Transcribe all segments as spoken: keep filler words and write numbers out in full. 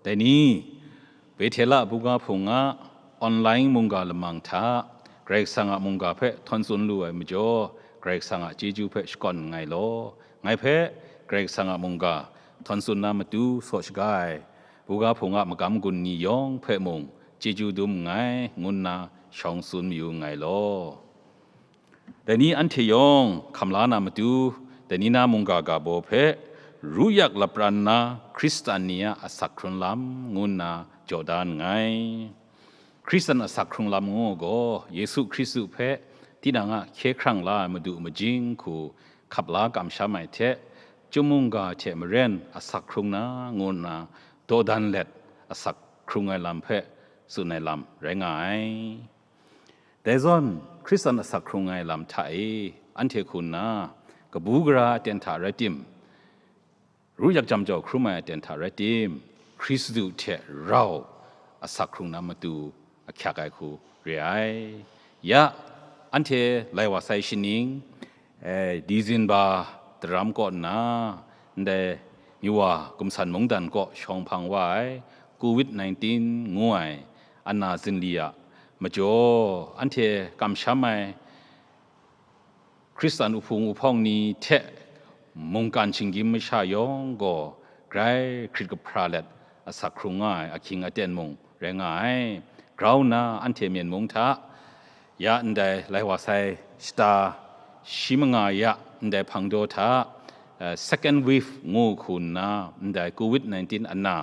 Dai ni, Bethela buga hpung a online mungga lamang hta Karai Kasang a mungga hpe htawn tsun lu ai majaw, Karai Kasang a chyeju hpe shakawn nngai law, ngai hpe Karai Kasang a mungga htawn tsun na matu saw shaga ai buga hpung a magam gun ni yawng hpe mung chyeju dum nngai, ngu nna shawng tsun mayu nngai law. Dai ni anhte yawng hkam la na matu, dai ni na mungga ga baw hpe ru yak lapran na Hkristan ni a asak hkrun lam ngu nna jaw da nngai. Hkristan asak hkrung lam ngu gaw, Yesu Hkristu hpe tinang a hkye hkrang la ai madu majing hku hkap la kamsham ai hte, chyum mungga hte maren asak hkrung na ngu nna dawdan let asak hkrung ai lam hpe tsun ai lam rai nga ai. Dai zawn, Hkristan asak hkrung ai lam hta e, anhte hku nna, kabu gara aten hta rai tim, ru yak jam jau hkrum ai aten hta rai tim, Hkristu hte rau asak hkrung na matu ahkyak ai hku re ai. Ya, anhte lai wa sai shaning, eh, Dizenba daram kaw nna, ndai Miwa gumsan mungdan kaw shawng hpang wa ai covid nineteen ngu ai ana zinli a majaw, anhte kamsham ai Hkristan uhpung uhpawng ni hte mungkan shinggyim masha yawng gaw grai hkrit kahpra let asak hkrung nga ai ahkying aten mung rai nga ai. Grau nna anhte Myen mung hta, ya ndai lai wa sai shata shi manga ya ndai hpang daw hta, eh, second wave ngu hku nna ndai covid nineteen ana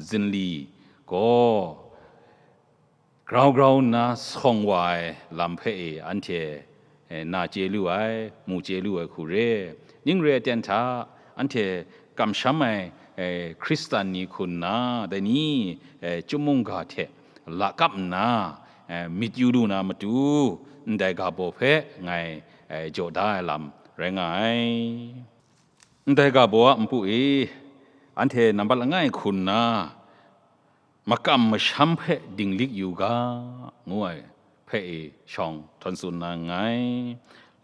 zinli gaw grau grau nna sawng wa ai lam hpe e anhte, eh, na chye lu ai, mu chye lu ai hku re. Ning re ai ten hta, anhte kamsham ai, eh, Hkristan ni hku nna, dai ni, eh, chyum mungga hte lakap nna, eh, myit yu lu na matu, ndai ga baw hpe ngai, eh, jaw da ai lam rai nga ai. Ndai ga baw a npu e, anhte nambat langai hku nna, makam masham hpe dinglik yu ga, ngu ai hpe e shawng htawn tsun na nngai.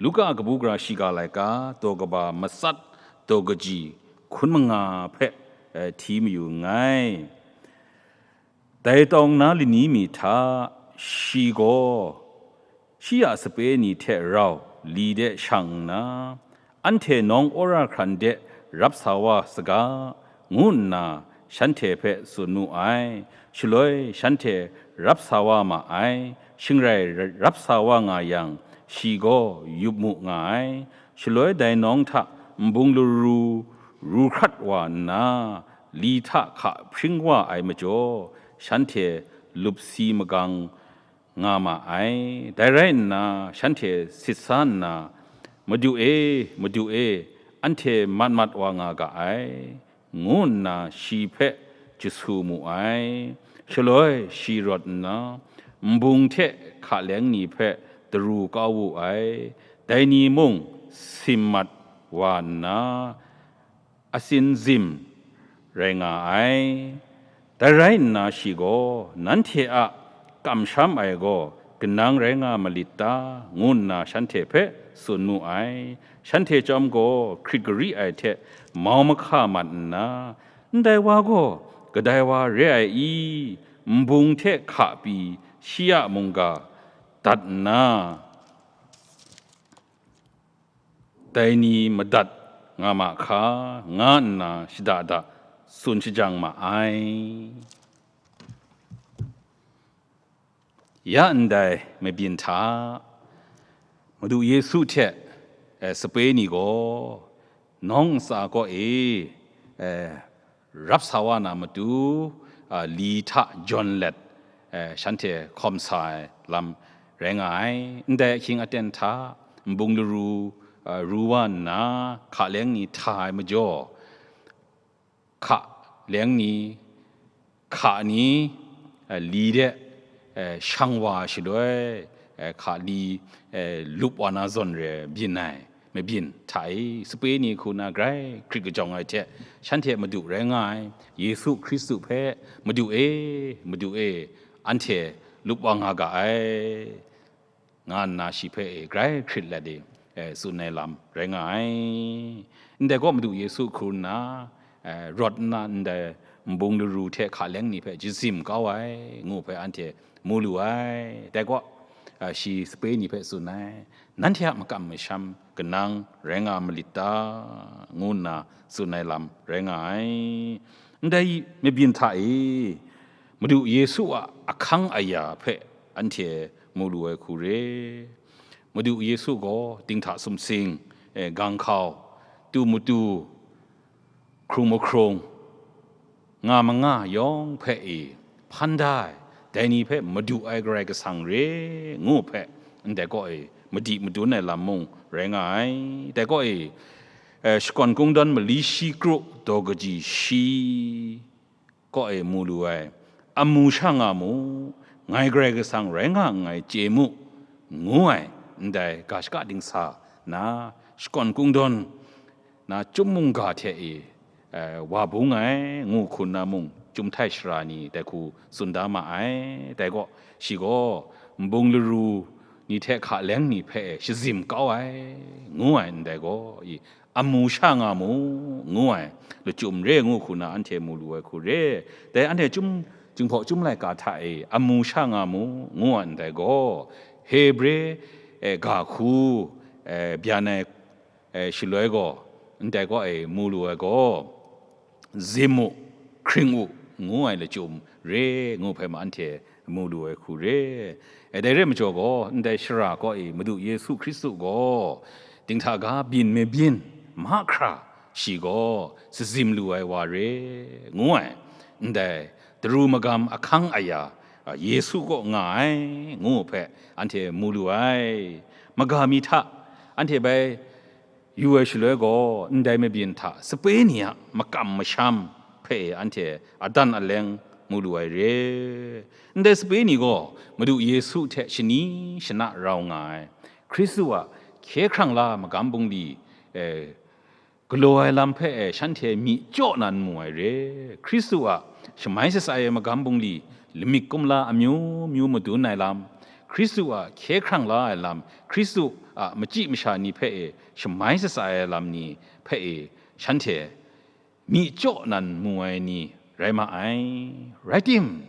Luka kabu gara shiga laika, daw kaba matsat, daw kaji hkun manga hpe, eh, hti mayu nngai. Dai tawng na lani mi hta, shi gaw shi a sape ni hte rau li de shang nna, anhte nawng wora hkran de rap sa wa saga, ngu nna shanhte hpe tsun mu ai. Shaloi shanhte rap sa wa ma ai, shingrai rap sa wa nga yang, shi gaw yup mu nga ai. Shaloi dai nawng hta nbung laru ru hkrat wa nna, li hta hka hpring wa ai majaw, shanhte lup si magang nga ma ai. Dai rai nna, shanhte sit sa nna, "Madu e, Madu e, anhte mat mat wa nga ga ai," ngu nna shi hpe jasu mu ai. Shaloi shi rawt nna, nbung hte hka leng ni hpe daru kau wu ai. Dai ni mung sim mat wa nna, asin zim rai nga ai. Dai rai nna shi gaw, "Nanhte a kamsham ai gaw kanang rai nga malit ta?" ngu nna shanhte hpe tsun mu ai. Shanhte chyawm gaw hkrit gari ai hte mau mahka mat nna, "Ndai wa gaw kadai wa re ai i? Nbung hte hka pyi shi a mungga dat nna, dai ni madat nga ma hka?" nga nna shada da tsun shajang ma ai. Ya ndai mabyin hta, Madu Yesu hte, eh, sape ni gaw nawng ntsa kaw e, eh, rap sa wa na matu, a, li hta jawn let, eh, shanhte hkawm sa ai lam rai nga ai. Ndai ahkying aten hta, nbung laru, a, ru wa nna, hka leng ni hta ai majaw, hka leng ni, hka ni, a, li de, eh, shang wa shaloi, eh, hka li, eh, lup wa na zawn re byin ai. Mabyin hta e, sape ni hku na grai hkrit kajawng ai hte, shanhte Madu rai nga ai, Yesu Hkristu hpe, "Madu e, Madu e, anhte lup wa nga ga ai," nga nna shi hpe e grai hkrit let e, e, tsun ai lam rai nga ai. Ndai gaw Madu Yesu hku nna, e, rawt nna ndai nbung laru hte hka leng ni hpe jazim kau ai, ngu hpe anhte mu lu ai. Dai gaw, a, shi sape ni hpe tsun ai, nanhte a makam masham kanang rai nga malit ta, ngu nna tsun ai lam rai nga ai. Ndai mabyin hta e, Madu Yesu a ahkang aya hpe anhte mu lu ai hku re. Madu Yesu gaw dinghta sumsing, e, ganghkau, tu matu, hkrung mahkrung, nga manga yawng hpe e hpan da ai, dai ni hpe madu ai Karai Kasang re, ngu hpe, ndai kaw e madi madun ai lam mung rai nga ai. Dai kaw e, e, shakawn kungdawn mali shi kru daw kaji shi kaw e mu lu ai, amu sha nga mu, ngai Karai Kasang rai nga nngai chye mu, ngu ai, ndai ga shaka dingsa na shakawn kungdawn na chyum mungga hte e, e, wa bung ai, ngu hku nna mung, chyum htai shara ni dai hku tsun da ma ai. Dai gaw, shi gaw nbung laru ni hte hka leng ni hpe shazim kau ai, ngu ai, ndai gaw, i, amu sha nga mu, ngu ai, lachyum re, ngu hku nna anhte mu lu ai hku re. Dai anhte chyum, Jinghpaw Chyum laika hta e amu sha nga mu, ngu ai ndai gaw, Hebre, e, ga hku, e, byan ai, e, shaloi gaw, ndai gaw e mu lu ai gaw, zim u, hkring u, ngu ai lachyum re, ngu hpe ma anhte mu lu ai hku re. E, dai re majaw gaw, ndai shara kaw e Madu Yesu Hkristu gaw dinghta ga byin mabyin mahkra shi gaw sazim lu ai wa re, ngu ai, ndai daru magam ahkang aya, a, Yesu kaw nga ai, ngu hpe anhte mu lu ai. Maga mi hta anhte bai yu ai shaloi gaw, ndai mabyin hta sape ni a makam masham hpe anhte adan aleng mu lu ai re. Ndai sape ni gaw Madu Yesu hte shani shana rau nga ai, Hkristu a hkye hkrang la magam bungli, e, galaw ai lam hpe e shanhte myi jaw nan mu ai re. Hkristu a shamai sasai ai magam bungli, lamik kumla amyu myu madun ai lam, Hkristu a hkye hkrang la ai lam, Hkristu a machyi masha ni hpe e shamai sasai ai lam ni hpe e shanhte myi jaw nan mu ai ni rai ma ai. Rai tim,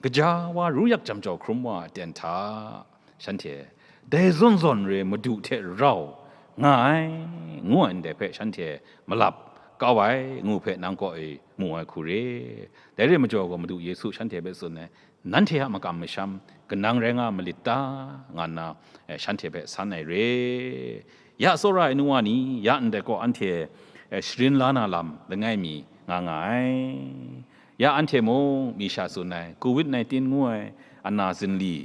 gaja wa ru yak jam jau hkrum wa a ten hta, shanhte dai zawn zawn re Madu hte rau nga ai, ngu ai ndai hpe shanhte malap kau ai, ngu hpe nang kaw e mu ai hku re. Dai re majaw gaw, Madu Yesu shanhte hpe tsun ai, nanhte a makam masham kanang rai nga malit ta, nga nna, eh, shanhte hpe san ai re. Ya tsawra ai nu wa ni, ya ndai kaw anhte, eh, sharin la na lam langai mi nga nga ai. Ya anhte mung mi sha tsun ai, covid nineteen ngu ai ana zinli,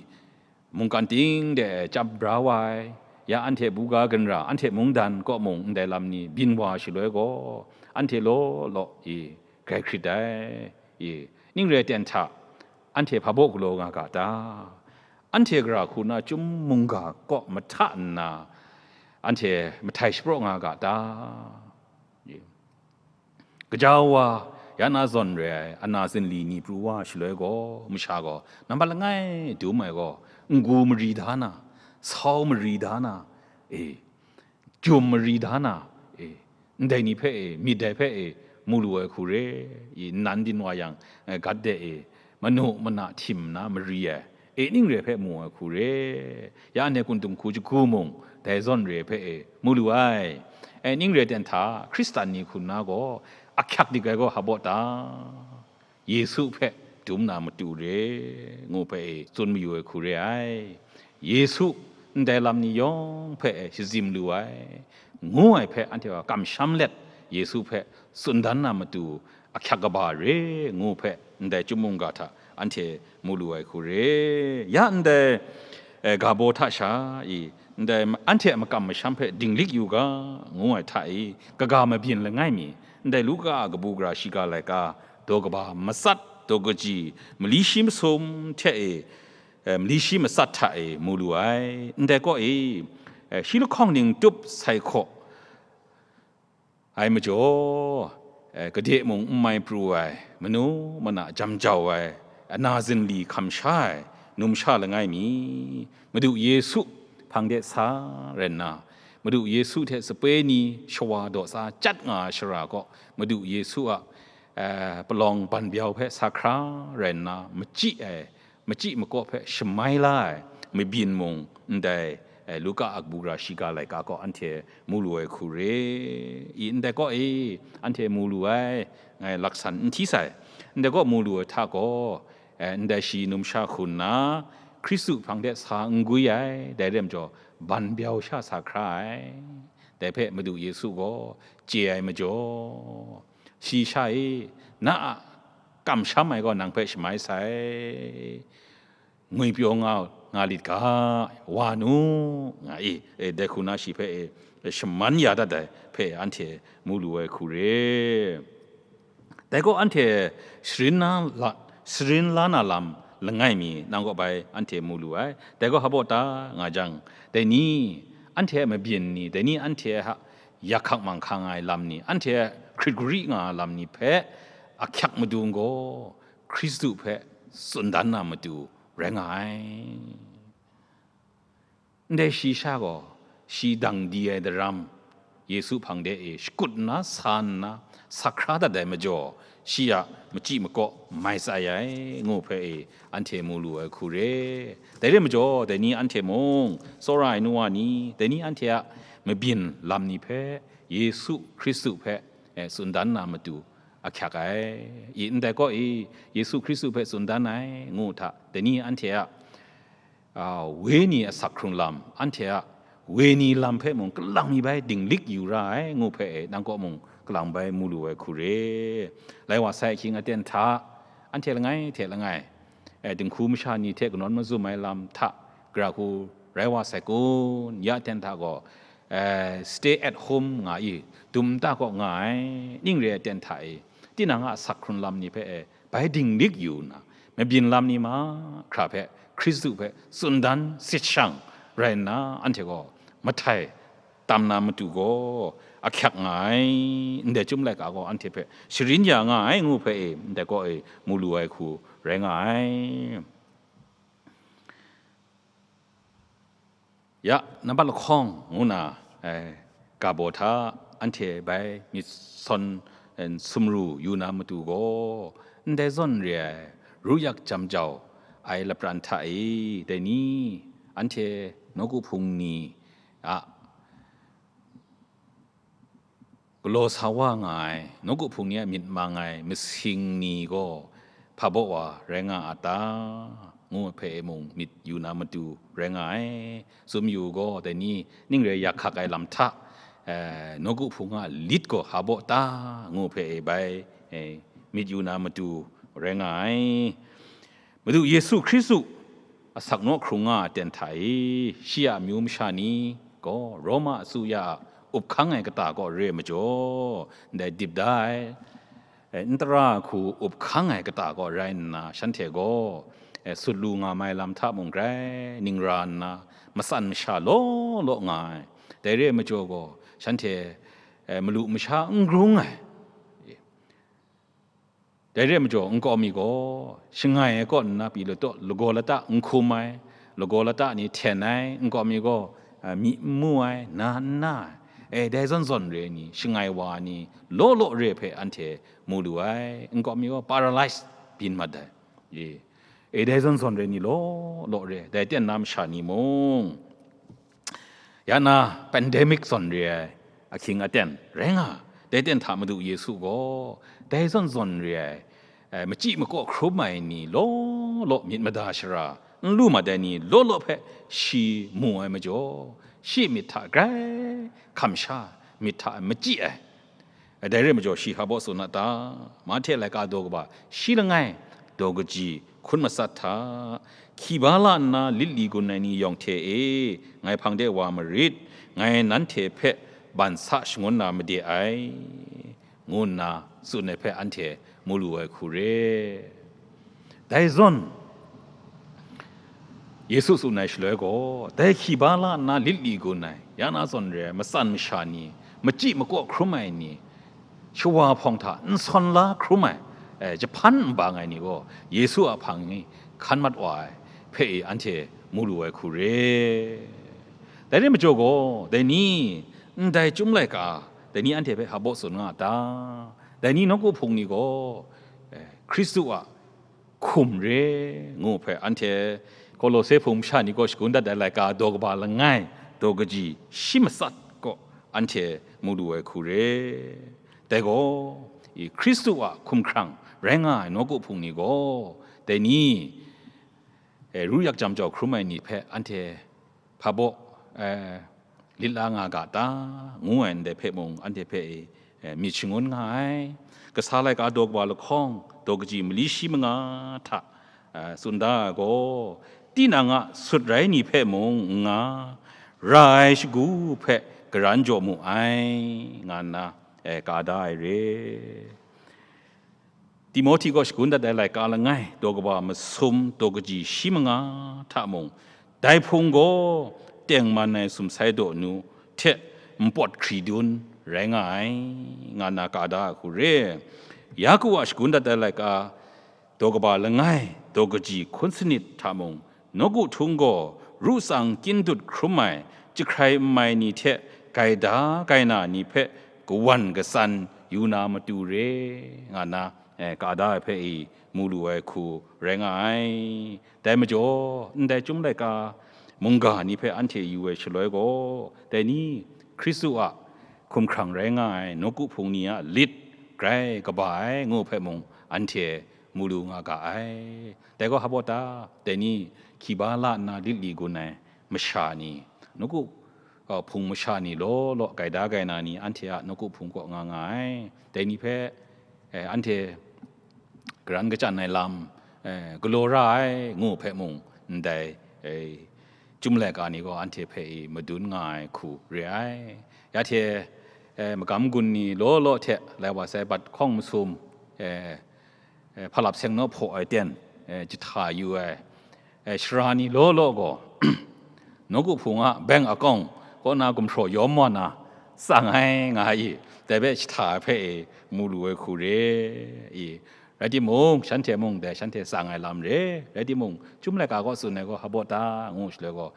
mungkan ting de chyam bra wa ai, ya anhte buga ginra, anhte mungdan kaw mung ndai lam ni byin wa shaloi gaw, anhte law law i grai hkrit ai. I, ning re ten hta, anhte hpa baw galaw nga ga ta? Anhte gara hku na chyum mungga kaw mahta nna, anhte mahtai shapraw nga ga ta? I, gaja wa, ya na zawn re ai ana zinli ni pru wa shaloi gaw, masha gaw nambat langai dum ai gaw, n-gu mari da na, sau mari da na, e, jum mari da na, e, ndai ni hpe e, myit dai hpe e, mu lu ai hku re, i, nnan din wa yang, e, gat de e, manu mana htim nna mari ai, e, ning re hpe mu ai hku re, ya anhte kun dum hku jahku mung, dai zawn re hpe e, mu lu ai. E, ning re ten hta, Hkristan ni hku nna gaw, ahkyak dik ai gaw hpa baw ta? Yesu hpe dum na matu re, ngu hpe e tsun mayu ai hku re ai. Yesu ndai lam ni yawng hpe e shazim lu ai, ngu ai hpe anhte wa kamsham let, Yesu hpe tsun dan na matu ahkyak kaba re, ngu hpe ndai chyum mungga hta anhte mu lu ai hku re. Ya ndai, eh, ga baw hta sha i, ndai anhte a makam masham hpe dinglik yu ga, ngu ai hta i, kaga mabyin langai mi, ndai Luka a kabu gara shiga laika, daw kaba matsat, daw kaji, mali shi masum hte e, eh, mali shi matsat hta e mu lu ai. Ndai kaw e, eh, shi lahkawng ning tup sai hkaw ai majaw, eh, gade mung n mai pru ai, manu mana jam jau ai, ana zinli hkam sha ai, numsha langai mi, Madu Yesu hpang de sa rai nna, Madu Yesu hte sape ni shawa daw sa chyat nga ai shara kaw, Madu Yesu a eh, palawng ban byau hpe sa hkra rai nna, machyi ai, machyi makaw hpe shamai la ai mabyin mung ndai, eh, Luka a kabu gara shiga laika kaw anhte mu lu ai hku re i, ndai kaw e anhte mu lu ai, ngai laksan n hti sai. Ndai kaw mu lu ai hta gaw, eh, ndai shi numsha hku nna, Hkristu hpang de sa n gwi ai, dai rai majaw, ban byau sha sa hkra ai. Dai hpe Madu Yesu gaw chye ai majaw, shi sha e, na a kamsham ai gaw nang hpe shamai sai, ngwipyaw nga, nga lit ga, wa nu, nga i, e, dai hku na shi hpe, e, shaman ya dat ai hpe anhte mu lu ai hku re. Dai gaw anhte sharin na la, sharin la na lam langai mi nang kaw bai anhte mu lu ai. Dai gaw hpa baw ta nga jang, dai ni anhte a mabyin ni, dai ni anhte a yak hkak manghkang ai lam ni, anhte a hkrit gari nga ai lam ni hpe ahkyak matu gaw, Hkristu hpe tsun dan na matu rai nga ai. Ndai shi sha gaw, shi dang di ai daram, Yesu hpang de e shakut nna, sa nna, sa hkra dat ai majaw, shi a machyi makaw mai tsai ai, ngu hpe e anhte mu lu ai hku re. Dai re majaw, dai ni anhte mung, tsawra ai nu wa ni, dai ni anhte a mabyin lam ni hpe, Yesu Hkristu hpe, e, tsun dan na matu ahkyak ai. I ndai kaw e, Yesu Hkristu hpe tsun dan ai, ngu hta, dai ni anhte a, a, wenyi asak hkrung lam, anhte a wenyi lam hpe mung kalang mi bai dinglik yu ra ai, ngu hpe e, nang kaw mung kalang bai mu lu ai hku re. Lai wa sai ahkying aten hta, anhte langai hte langai, e, dinghku masha ni hte kanawn mazum ai lam hta, gara hku rai wa sai kun, ya aten hta gaw, e, stay at home nga i, dum nta kaw nga ai, ning re ai aten hta e, tinang a asak hkrung lam ni hpe e, bai dinglik yu nna, mabyin lam ni mahkra hpe Hkristu hpe tsun dan sit shang rai nna, anhte gaw mahtai tam na matu gaw ahkyak nga ai, ndai chyum laika gaw anhte hpe sharin ya nga ai, ngu hpe e, ndai kaw e mu lu ai hku rai nga ai. Ya, nambat lahkawng ngu na, eh, ga baw hta anhte bai myit sawn, eh, sumru yu na matu gaw, ndai zawn re ai, ru yak jam jau ai lapran hta e, dai ni, anhte nawku hpung ni a galaw sa wa nga ai, nawku hpung ni a myit mang ai masing ni gaw hpa baw wa rai nga a ta? Ngu hpe mung myit yu na matu rai nga ai. Tsun yu gaw, dai ni ning rai yak hkak ai lam hta, eh, nawku hpung a lit gaw hpa baw ta? Ngu hpe bai, eh, myit yu na matu rai nga ai. Madu Yesu Hkristu asak naw hkrung nga ai aten hta e, shi a amyu masha ni gaw Roma asuya a up hkang ai kata kaw re ai majaw, ndai dip da ai, eh, n tara hku up hkang ai kata kaw rai nna, shanhte gaw, eh, sut lu nga mai lam hta mung grai ningra nna, matsan masha law law nga ai. Dai re ai majaw gaw, shanhte, eh, malu masha n grung ai. Dai re ai majaw, nkau mi gaw shangai ai kaw nna Pilato lagaw lata n hkum ai, lagaw lata ni hten ai, nkau mi gaw, a, myi n mu ai, na n na ai, e, dai zawn zawn re ai ni, shangai wa ai ni, law law re ai hpe anhte mu lu ai, nkau mi gaw paralyze byin mat ai, e, e, dai zawn zawn re ai ni law law re ai, dai aten na masha ni mung, ya na, pandemic zawn re ai ahkying aten rai nga, dai aten hta Madu Yesu gaw dai zawn zawn re ai, eh, machyi makaw hkrum ai ni law law myit mada shara n lu mat ai ni law law hpe shi mu ai majaw, shi myit hta grai hkam sha, myit hta machyi ai. Dai re ai majaw, shi hpa baw tsun a ta? Mahte laika daw kaba shi langai, daw kaji hkun matsat hta, hkyi ba la nna lit li gun ai ni yawng hte e, ngai hpang de wa marit, ngai nanhte hpe ban sa shangun na made ai, ngu nna tsun ai hpe anhte mu lu ai hku re. Dai zawn, Yesu tsun ai shaloi gaw, dai hkyi ba la nna lit li gun ai, ya na zawn re ai matsan masha ni, machyi makaw hkrum ai ni, shawa hpawng hta n sawn la hkrum ai, eh, jahpan n bang ai ni gaw, Yesu a hpang ni hkan mat wa ai hpe e anhte mu lu ai hku re. Dai re ai majaw gaw, dai ni, ndai chyum laika, dai ni anhte hpe hpa baw tsun nga a ta? Dai ni nawku hpung ni gaw, eh, Hkristu a hkum re ngu hpe, anhte Kolose hpung masha ni kaw shagun dat ai laika daw kaba langai, daw kaji shi matsat kaw anhte mu lu ai hku re. Dai gaw, i Hkristu a hkumhkrang rai nga ai nawku hpung ni gaw, dai ni, eh, ru yak jam jau hkrum ai ni hpe anhte hpa baw, eh, lit la nga ga ta, ngu ai ndai hpe mung, anhte hpe, eh, myit shangun nga ai. Kasa laika daw kaba lahkawng, daw kaji mali shi manga hta, eh, tsun da ai gaw, tinang a sut rai ni hpe mung n nga, ra ai shagu hpe garan jaw mu ai, nga nna, eh, ka da ai re. Timohti kaw shagun dat ai laika langai, daw kaba masum, daw kaji shi manga hta mung, dai hpung gaw tengman ai sumsai daw nu hte npawt hkri dun rai nga ai, nga nna ka da ai hku re. Yaku a shagun dat ai laika, daw kaba langai, daw kaji hkun sanit hta mung, nawku htung gaw ru tsang kyin dut hkrum ai, jahkrai n mai ni hte gaida gaina ni hpe kawan katsan yu na matu re, nga nna, eh, ka da ai hpe i mu lu ai hku rai nga ai. Dai majaw, ndai chyum laika mungga ni hpe anhte yu ai shaloi gaw, dai ni Hkristu a hkumhkrang rai nga ai nawku hpung ni a lit grai kaba ai ngu hpe mung anhte mu lu nga ga ai. Dai gaw hpa baw ta, dai ni hkiba la nna lit li gun ai masha ni, nawku, uh, hpung masha ni law law gaida gaina ni anhte a nawku hpung kaw nga nga ai. Dai ni hpe, eh, anhte karan kachyan ai lam, eh, galaw ra ai ngu hpe mung ndai, eh, chyum laika ni gaw anhte hpe i madun nga ai hku re ai. Ya hte, eh, magam gun ni law law hte lai wa sai bat hkawng masum, eh, eh, hpalap seng naw hpaw ai ten, eh, jahta yu ai, eh, sara ni law law gaw, nawku hpung a bank account kaw na gumhpraw yawm wa na tsang ai nga i, dai hpe jahta hpe i mu lu ai hku re i, rai timung, shanhte mung dai shanhte tsang ai lam re, rai timung, chyum laika kaw tsun ai gaw hpa baw ta ngu shaloi gaw,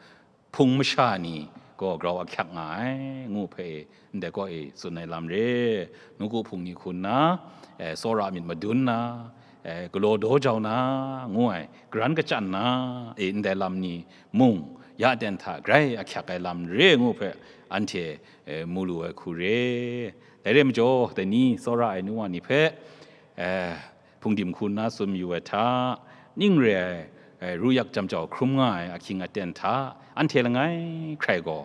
hpung masha ni gaw grau ahkyak nga ai, ngu hpe ndai kaw e tsun ai lam re. Nawku hpung ni hkun na, eh, tsawra myit madun na, eh, galaw daw jau na, ngu ai, karan kachyan na, e, ndai lam ni mung, ya ten hta grai ahkyak ai lam re, ngu hpe anhte, eh, mu lu ai hku re. Dai re majaw, dai ni tsawra ai nu wa ni hpe, eh, hpungdim hku nna tsun mayu ai hta, ning re ai, eh, ru yak jam jau hkrum nga ai ahkying aten hta, anhte langai hkrai gaw,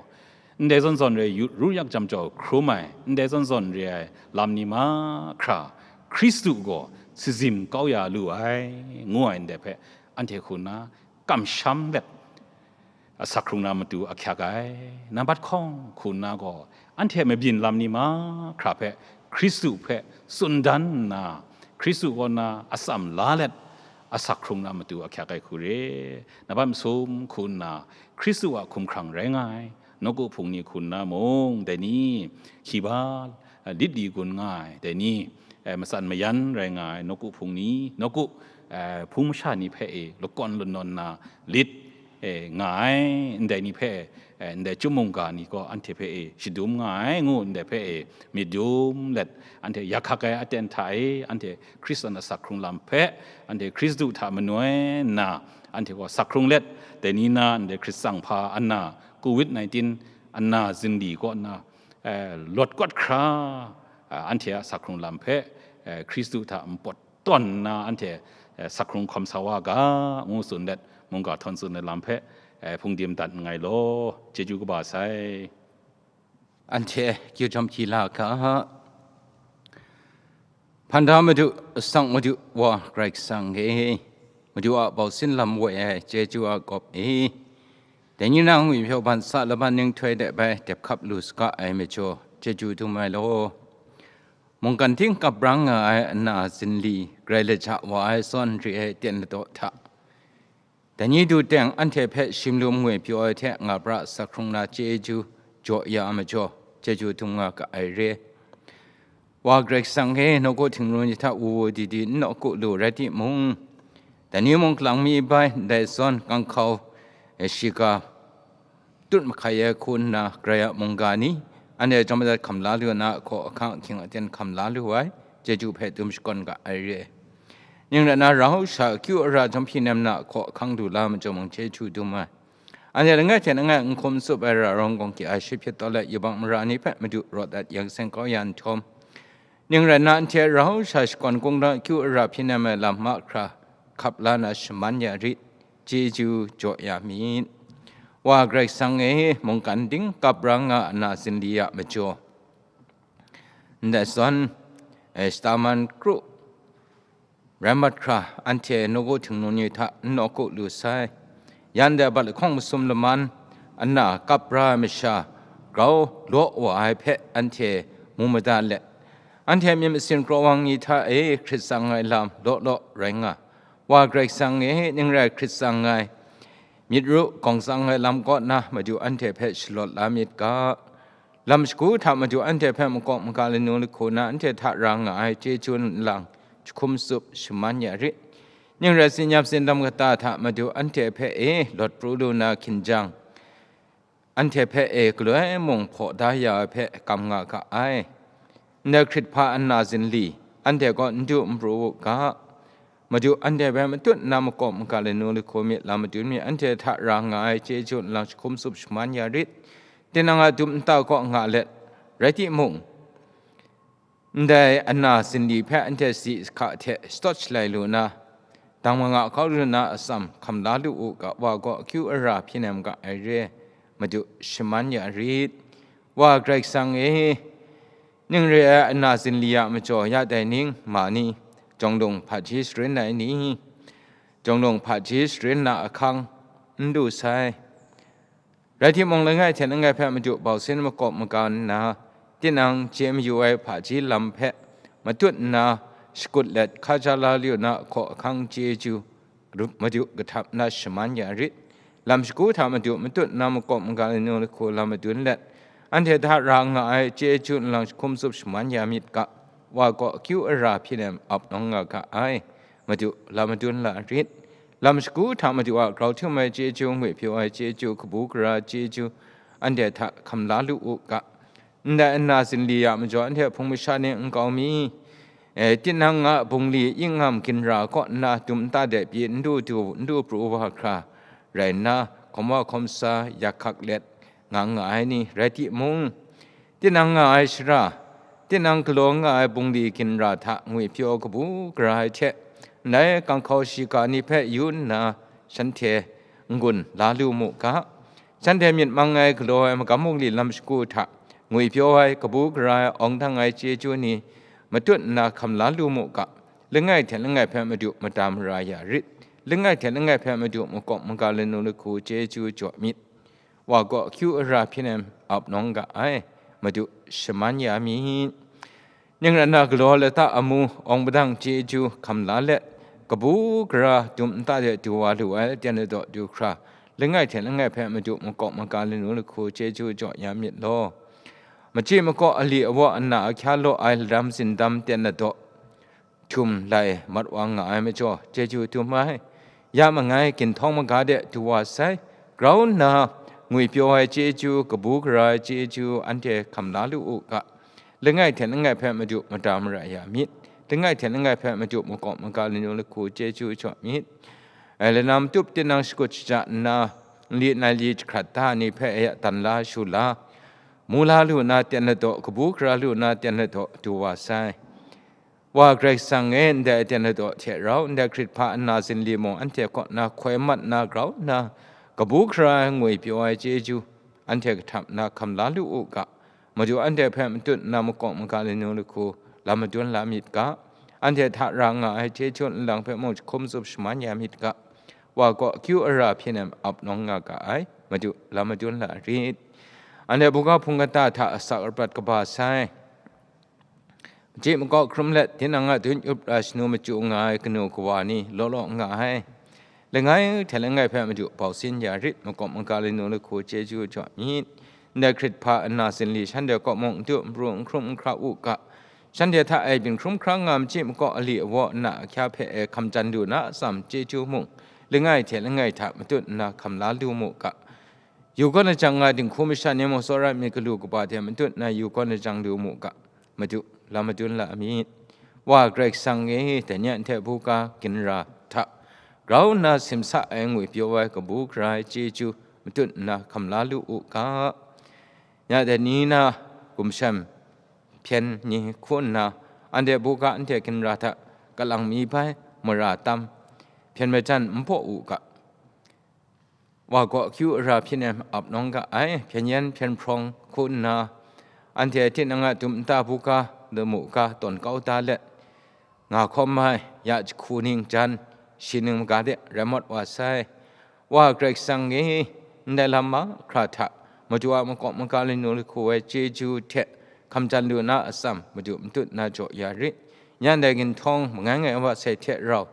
ndai zawn zawn re yu-, ru yak jam jau hkrum ai, ndai zawn zawn re ai lam ni mahkra, Hkristu gaw sazim kau ya lu ai, ngu ai ndai hpe, anhte hku nna kamsham let, asak hkrung na matu ahkyak ai. Nambat hkawng hku nna gaw, anhte mabyin lam ni mahkra hpe Hkristu hpe tsun dan nna, Hkristu kaw na atsam la let, asak hkrung na matu ahkyak ai hku re. Nambat masum hku nna, Hkristu a hkumhkrang rai nga ai, nawku hpung ni hku nna mung, dai ni, hkiba, eh, lit li gun nga ai, dai ni, eh, matsan mayan rai nga ai, nawku hpung ni, nawku, eh, hpung masha ni hpe e lakawn lanawn na lit, eh, nga ai, ndai ni hpe, eh, ndai chyum mungga ni gaw anhte hpe e shadum nga ai, ngu ndai hpe e myit dum let, anhte yak hkak ai aten hta e, anhte Hkristan asak hkrung lam hpe, anhte Hkristu hta manoi nna, anhte gaw sak hkrung let, dai ni na ndai hkrit tsang hpa ana, covid nineteen ana zinli kaw na, eh, lawt kawt hkra, eh, anhte a sak hkrung lam hpe, eh, Hkristu hta npawt tawn nna anhte, eh, sak hkrung hkawm sa wa ga, ngu tsun let, mungga htawn tsun ai lam hpe, eh, hpungdim dat nngai law, chyeju kaba sai. Anhte akyu jawm hkyi la ga. Hpan da Madu, asak Madu wa Karai Kasang e, Madu a bau sin lam woi ai chyeju a gawp e, dai ni na ngwi hpyaw ban sa laban ninghtoi de bai dep hkap lu saga ai majaw, chyeju dum ai law. Mungkan ting kap brang nga ai ana zinli, grai laja wa ai zawn re ai ten ladaw hta, dai ni du teng anhte hpe shim lum ngwi pyaw ai hte nga pra sak hkrung na chyeju jaw ya ai majaw, chyeju dum nga ga ai re. Wa Karai Kasang e, nawku htingnu ni hta wu wu di di n nawku lu rai timung, dai ni mung galang mi bai, ndai zawn kanghkau, e, shiga, tut mahkai ai hku nna, Karai a mungga ni, anhte jawm madat hkam la lu na, a hkaw ahkang ahkying aten hkam la lu ai, chyeju hpe dum shakawn ga ai re. Ning rai nna, rau sha akyu ara jawm hpyi nem na hkaw ahkang du la majaw mung chyeju dum ai. Anhte langai hte langai n hkum tsup ai ra rawng gawng kya ai shi hpyit tawt let yubak mara ni hpe Madu rawt dat yang seng kau ya nhtawm, ning rai nna, anhte rau sha shakawn kungdawn akyu ara hpyi nem ai lam mahkra hkap la na shaman ya rit, chyeju jaw ya myit. Wa Karai Kasang e, mungkan ding kap ra nga ana zinli a majaw, ndai zawn, eh, shata man kru rai mat hkra, anhte nawku htingnu ni hta n nawku lu sai. Yan dai bat lahkawng masum laman, ana kap ra ai masha grau law wa ai hpe anhte mu mada let, anhte myit masin kraw wang ni hta e hkrit tsang ai lam law law rai nga. Wa Karai Kasang e, ning rai hkrit tsang ai, myit ru gawng tsang ai lam kaw na Madu anhte hpe shalawt la myit ga. Lam shagu hta Madu anhte hpe makawp maga lanu lahku na anhte hta ra nga ai chyeju nlang jahkum tsup shaman ya rit. Ning rai tsin yam tsin dam kata hta Madu anhte hpe e lawt pru lu na hkinjang, anhte hpe e galoi mung hpaw da ya ai hpe kam nga ga ai. Ndai hkrit hpa ana zinli, anhte kaw n du n pru u ga. Madu anhte hpe matut nna makawp maga lanu lahku myit, lam madun myit, anhte hta ra nga ai chyeju nlang jahkum tsup shaman ya rit. Tinang a dum nta kaw nga let, rai timung, ndai ana zinli hpe anhte si hka hte shatawt shalai lu na, dang manga hkau lu na atsam hkam la lu u ga, wa gaw akyu ara hpyi nem ga ai re, Madu shaman ya rit. Wa Karai Kasang e, ning re ai ana zinli a majaw ya dai ning, ma ni, jawng lung hpaji sharin ai ni, jawng lung hpaji sharin na ahkang n lu sai. Rai timung, langai hte langai hpe Madu bau sin makawp maga nna, tinang chye mayu ai hpaji lam hpe matut nna shakut let hkaja la lu na hkaw ahkang chyeju Madu kahtap na shaman ya rit. Lam shagu hta Madu matut nna makawp maga lanu lahku lam madun let, anhte hta ra nga ai chyeju nlang jahkum tsup shaman ya myit ga, wa gaw akyu ara hpyi nem ap nawng nga ga ai. Madu lam madun la rit. Lam shagu hta Madu a grau htum ai chyeju, ngwi pyaw ai chyeju, kabu gara chyeju, anhte hta hkam la lu u ga. Ndai ana zinli a majaw anhte hpung masha ni nkau mi, e, tinang a bungli yingham ginra kaw nna dum nta de pyi n du du, n du pru wa hkra rai nna, hkawm wa hkawm sa yak hkak let nga nga ai ni rai timung, tinang nga ai shara, tinang galaw nga ai bungli ginra hta ngwi pyaw kabu gara ai hte, ndai kanghkau shiga ni hpe yu nna shanhte n-gun la lu mu ga. Shanhte myit mang ai galaw ai magam bungli lam shagu hta ngwi pyaw ai, kabu gara ai, awng dang ai chyeju ni matut nna hkam la lu mu ga. Langai hte langai hpe Madu mada mara ya rit. Langai hte langai hpe Madu makawp maga lanu lahku chyeju jaw myit. Wa gaw akyu ara hpyi nem ap nawng ga ai. Madu shaman ya myit. Ning rai nna, galaw lata amu, awng padang chyeju hkam la let, kabu gara dum nta de du wa lu ai ten ladaw du hkra, langai hte langai hpe Madu makawp maga lanu lahku chyeju jaw ya myit law. Machyi makaw ali awa ana ahkya law ai laram zindam ten ladaw htum lai mat wa nga ai majaw, chyeju dum ai. Ya mangai ginhtawng maga de du wa sai, grau nna ngwi pyaw ai chyeju, kabu gara ai chyeju, anhte hkam la lu u ga. Langai hte langai hpe Madu mada mara ya myit. Langai hte langai hpe Madu makawp maga lanu lahku chyeju jaw myit. Ai, lanam tup tinang shakut shaja nna, nli nai li jahkrat da ni hpe e dan la shu la, mu la lu na ten ladaw, kabu gara lu na ten ladaw du wa sai. Wa Karai Kasang e, ndai ten ladaw hte rau ndai hkrit hpa nna zinli mung anhte kaw na hkoi mat na grau nna, kabu gara ai ngwi pyaw ai chyeju, anhte kahtap na hkam la lu u ga. Madu anhte hpe matut nna makawp maga lanu lahku lam madun la myit ga. Anhte hta ra nga ai chyeju nlang hpe mung jahkum tsup shaman ya myit ga. Wa gaw akyu ara hpyi nem ap nawng nga ga ai. Madu lam madun la rit. Anhte buga hpung kata hta asak aprat kaba sai. Machyi makau hkrum let, tinang a dun yup ra shanu machyu nga ai kanu kawa ni law law nga ai. Langai hte langai hpe Madu bau sin ya rit, makawp maga lanu lahku chyeju jaw myit. Ndai hkrit hpa nna zinli shanhte kaw mung n du n pru n hkrum n hkra u ga. Shanhte hta e byin hkrum hkra nga machyi makau ali awa nna ahkya hpe e hkam jan lu na atsam chyeju mung, langai hte langai hta matut nna hkam la lu mu ga. Yu gawn lajang nga dinghku masha ni mung tsawra myit galu kaba hte matut nna yu gawn lajang lu mu ga. Madu, lam madun la myit. Wa Karai Kasang e, dai ni anhte buga ginra hta grau nna simsa ai ngwipyaw ai kabu gara ai chyeju matut nna hkam la lu u ga. Ya dai ni na gumshem hpyen ni hku nna, anhte buga anhte ginra hta kalang mi bai mara tam hpyen majan n paw u ga. Wa gaw akyu ara hpyi nem ap nawng ga ai, hpyen yen hpyen hprawng hku nna, anhte tinang a dum nta buga, lamu ga tawn kau da let, nga hkawm ai, ya jahku ning jan, shi ning maga de rai mawt wa sai. Wa Karai Kasang e, ndai lam mahkra hta, Madu a makawp maga lamu lahku ai chyeju hte hkam jan lu na atsam, Madu matut na jaw ya rit. Yan dai ginhtawng, mangai ngai wa sai hte rau,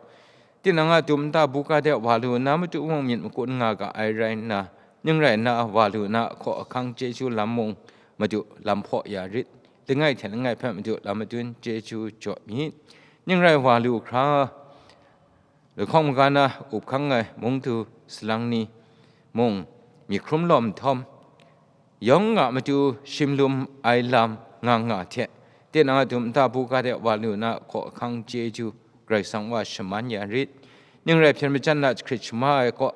tinang a dum nta buga de wa lu na, Madu mung myit makun nga ga ai rai nna, ning rai nna, wa lu na ahkaw ahkang chyeju lam mung, Madu lam hpaw ya rit. Langai hte langai hpe Madu lam madun chyeju jaw myit. Ning rai wa lu hkra, lahkawng maga na up hkang ai mungdu salang ni mung, myi hkrum lawm nhtawm, yawng a matu shimlum ai lam nga nga hte, tinang a dum nta buga de wa lu na ahkaw ahkang chyeju Karai Kasang wa shaman ya rit. Ning rai hpyen majan na jahkrit shama ai kaw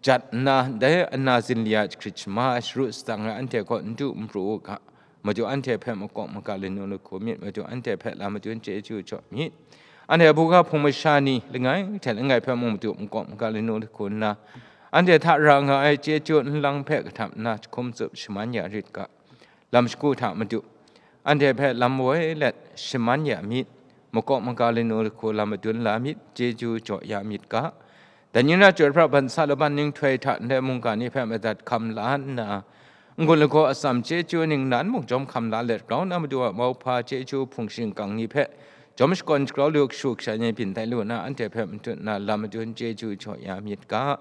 jat nna, dai ana zinli a jahkrit shama ai sharu shadang ai anhte kaw n du n pru u ga. Madu anhte hpe makawp maga lamu lahku myit, Madu anhte hpe lam madun chyeju jaw myit. Anhte buga hpung masha ni langai hte langai hpe mung Madu makawp maga lamu lahku nna, anhte hta ra nga ai chyeju nlang hpe kahtap nna jahkum tsup shaman ya rit ga. Lam shagu hta Madu, anhte hpe lam woi let shaman ya myit, makawp maga lamu lahku lam madun la myit, chyeju jaw ya myit ga. Dai ni na chyoi pra ban sa laban ninghtoi hta ndai mungga ni hpe madat hkam la nna, n-gun lagaw atsam chyeju ningnan mung jawm hkam la let, grau na Madu a mauhpa chyeju hpung shingkang ni hpe jawm shakawn shagrau lu kashu kasha ni byin tai lu na, anhte hpe matut na lam madun chyeju jaw ya myit ga.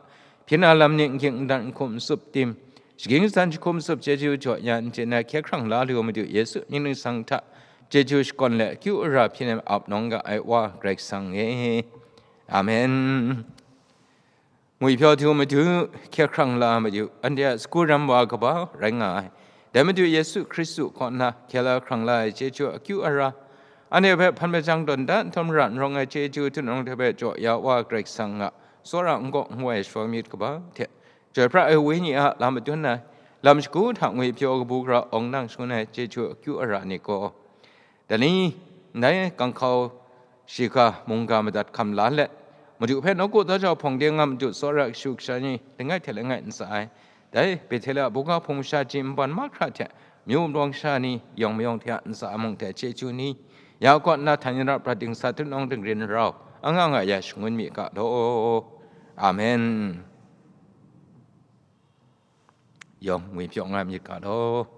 Hpyen a lam ni n ging n dan n hkum n tsup tim, shaging san jahkum tsup chyeju jaw ya n chye na hkye hkrang la lu Madu Yesu mying ningsang hta chyeju shakawn let akyu ara hpyi nem ap nawng ga ai Wa Karai Kasang e. Amen. Ngwipyaw du Madu, hkye hkrang la Madu, anhte a sagu ram wa kaba rai nga ai. Dai Madu Yesu Hkristu kaw na hkye la hkrang la ai chyeju akyu ara, anhte hpe hpan majang tawn da nhtawm ra n rawng ai chyeju htunawng hte hpe jaw ya Wa Karai Kasang a tsawra n gaw n wai shawa myit kaba hte, chyoi pra ai Wenyi a lam madun ai, lam shagu hta ngwipyaw kabu gara awng nang shangun ai chyeju akyu ara ni gaw, dai ni, ndai ganghkau shiga mungga madat hkam la let, Madu hpe nawku daw jau hpawng de nga Madu tsawra kashu kasha ni langai hte langai n tsa ai. Dai Bethela buga hpung masha ji nban mahkra hte, myu mawng sha ni yawng mayawng hte a ntsa mung hte chyeju ni, ya kaw nna htan yin rap prat dingsa htunawng dingrin rau, anga nga ya shangun mi ga law. Amen. Yawng ngwipyaw nga myit ga law.